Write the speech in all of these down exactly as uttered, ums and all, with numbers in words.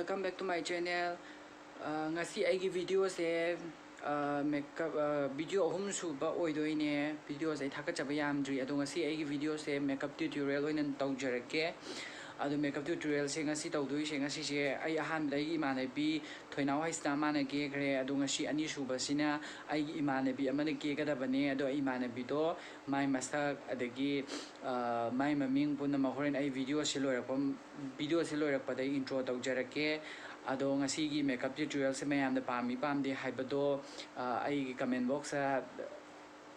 Welcome back to my channel. ꯑ, ꯉꯁꯤ ꯑꯩꯒꯤ videoꯁꯦ, ꯑ, makeup, ꯑ, video ꯑꯍꯨꯝ ꯁꯨꯕ ꯑꯣꯏꯗꯣꯏꯅꯦ꯫ Videoꯁꯦ ꯑꯩ ꯊꯥꯒꯠꯆꯕ ꯌꯥꯝꯗ꯭ꯔꯤ, ꯑꯗꯣ ꯉꯁꯤ ꯑꯩꯒꯤ videoꯁꯦ makeup tutorial ꯑꯣꯏꯅ ꯇꯧꯖꯔꯛꯀꯦ꯫ ꯑꯗꯣ makeup tutorialꯁꯦ ꯉꯁꯤ ꯇꯧꯗꯣꯏꯁꯦ, ꯉꯁꯤꯁꯦ ꯑꯩ ꯑꯍꯥꯟꯕꯗ ꯑꯩꯒꯤ ꯏꯃꯥꯟꯅꯕꯤ ꯊꯣꯏꯅꯥꯎ ꯍꯩꯁꯅꯥ ꯃꯥꯅ ꯀꯦꯈ꯭ꯔꯦ, ꯑꯗꯣ ꯉꯁꯤ ꯑꯅꯤꯁꯨꯕꯁꯤꯅ ꯑꯩꯒꯤ ꯏꯃꯥꯟꯅꯕꯤ ꯑꯃꯅ ꯀꯦꯒꯗꯕꯅꯦ꯫ ꯑꯗꯣ ꯏꯃꯥꯟꯅꯕꯤꯗꯣ ꯃꯥꯏ ꯃꯁꯛ ꯑꯗꯒꯤ, ꯑ, ꯃꯥꯏ ꯃꯃꯤꯡ ꯄꯨꯝꯅꯃꯛ ꯍꯣꯔꯦꯟ ꯑꯩ videoꯁꯦ ꯂꯣꯏꯔꯛꯄ, videoꯁꯦ ꯂꯣꯏꯔꯛꯄꯗ ꯑꯩ intro ꯇꯧꯖꯔꯛꯀꯦ꯫ ꯑꯗꯣ ꯉꯁꯤꯒꯤ makeup tutorialꯁꯦ ꯃꯌꯥꯝꯅ ꯄꯥꯝꯃꯤ ꯄꯥꯝꯗꯦ ꯍꯥꯏꯕꯗꯣ, ꯑ, ꯑꯩꯒꯤ comment boxꯇ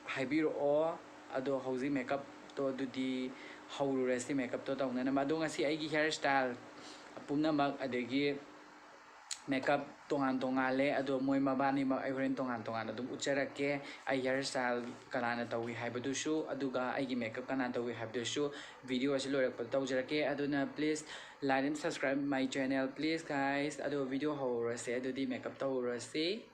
ꯍꯥꯏꯕꯤꯔꯛꯑꯣ꯫ ꯑꯗꯣ ꯍꯧꯖꯤꯛ makeupꯇꯣ ꯑꯗꯨꯗꯤ ꯍꯧꯔꯨꯔꯁꯤ, makeupꯇꯣ ꯇꯧꯅꯅꯕ꯫ ꯑꯗꯣ ꯉꯁꯤ ꯑꯩꯒꯤ hair style ꯄꯨꯝꯅꯃꯛ ꯑꯗꯒꯤ makeup ꯇꯣꯉꯥꯟ ꯇꯣꯉꯥꯜꯂꯦ, ꯑꯗꯣ ꯃꯣꯏ ꯃꯕꯥꯅꯤꯃꯛ ꯑꯩ ꯍꯣꯔꯦꯟ ꯇꯣꯉꯥꯟ ꯇꯣꯉꯥꯟꯅ ꯑꯗꯨꯝ ꯎꯠꯆꯔꯛꯀꯦ꯫ ꯑꯩ hair style ꯀꯅꯥꯅ ꯇꯧꯏ ꯍꯥꯏꯕꯗꯨꯁꯨ, ꯑꯗꯨꯒ ꯑꯩꯒꯤ makeup ꯀꯅꯥꯅ ꯇꯧꯏ ꯍꯥꯏꯕꯗꯨꯁꯨ video ꯑꯁꯤ ꯂꯣꯏꯔꯛꯄꯗ ꯇꯧꯖꯔꯛꯀꯦ꯫ ꯑꯗꯨꯅ please like and subscribe my channel, please guys꯫ ꯑꯗꯣ video ꯍꯧꯔꯁꯦ, ꯑꯗꯨꯗꯤ makeup ꯇꯧꯔꯁꯤ꯫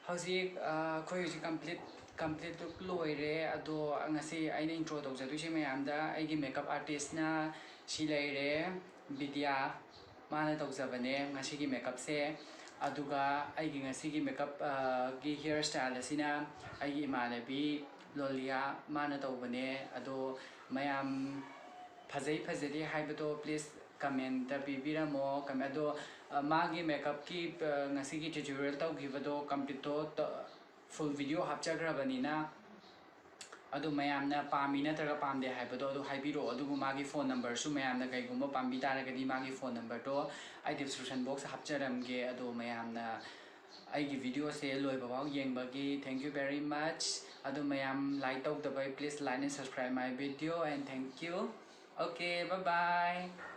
ꯍꯧꯖꯤꯛ ꯑꯩꯈꯣꯏ ꯍꯧꯖꯤꯛ complete complete look ꯂꯣꯏꯔꯦ꯫ ꯑꯗꯣ ꯉꯁꯤ ꯑꯩꯅ intro ꯇꯧꯖꯗꯣꯏꯁꯦ ꯃꯌꯥꯝꯗ ꯑꯩꯒꯤ makeup artistꯅ ꯁꯤ ꯂꯩꯔꯦ, ꯕꯤꯗ꯭ꯌꯥ꯫ ꯃꯥꯅ ꯇꯧꯖꯕꯅꯦ ꯉꯁꯤꯒꯤ makeupꯁꯦ꯫ ꯑꯗꯨꯒ ꯑꯩꯒꯤ ꯉꯁꯤꯒꯤ makeup ꯒꯤ hair style ꯑꯁꯤꯅ ꯑꯩꯒꯤ ꯏꯃꯥꯟꯅꯕꯤ ꯂꯣꯂꯤꯌꯥ ꯃꯥꯅ ꯇꯧꯕꯅꯦ꯫ ꯑꯗꯣ ꯃꯌꯥꯝ ꯐꯖꯩ ꯐꯖꯗꯦ ꯍꯥꯏꯕꯗꯣ please commentꯇ ꯄꯤꯕꯤꯔꯝꯃꯣ꯫ ꯑꯗꯣ ꯃꯥꯒꯤ makeupꯀꯤ ꯉꯁꯤꯒꯤ tutorial ꯇꯧꯈꯤꯕꯗꯣ completeꯇꯣ full video ꯍꯥꯞꯆꯈ꯭ꯔꯕꯅꯤꯅ, ꯑꯗꯨ ꯃꯌꯥꯝꯅ ꯄꯥꯝꯃꯤ ꯅꯠꯇ꯭ꯔꯒ ꯄꯥꯝꯗꯦ ꯍꯥꯏꯕꯗꯣ ꯑꯗꯨ ꯍꯥꯏꯕꯤꯔꯛꯑꯣ꯫ ꯑꯗꯨꯒ ꯃꯥꯒꯤ phone numberꯁꯨ ꯃꯌꯥꯝꯅ ꯀꯩꯒꯨꯝꯕ ꯄꯥꯝꯕꯤ ꯇꯥꯔꯒꯗꯤ ꯃꯥꯒꯤ phone numberꯗꯣ ꯑꯩ description box ꯍꯥꯞꯆꯔꯝꯒꯦ꯫ ꯑꯗꯣ ꯃꯌꯥꯝꯅ ꯑꯩꯒꯤ videoꯁꯦ ꯂꯣꯏꯕ ꯐꯥꯎ ꯌꯦꯡꯕꯒꯤ thank you very much꯫ ꯑꯗꯣ ꯃꯌꯥꯝ like ꯇꯧꯗꯕꯩ please like and subscribe my video and thank you. Okay, bye bye.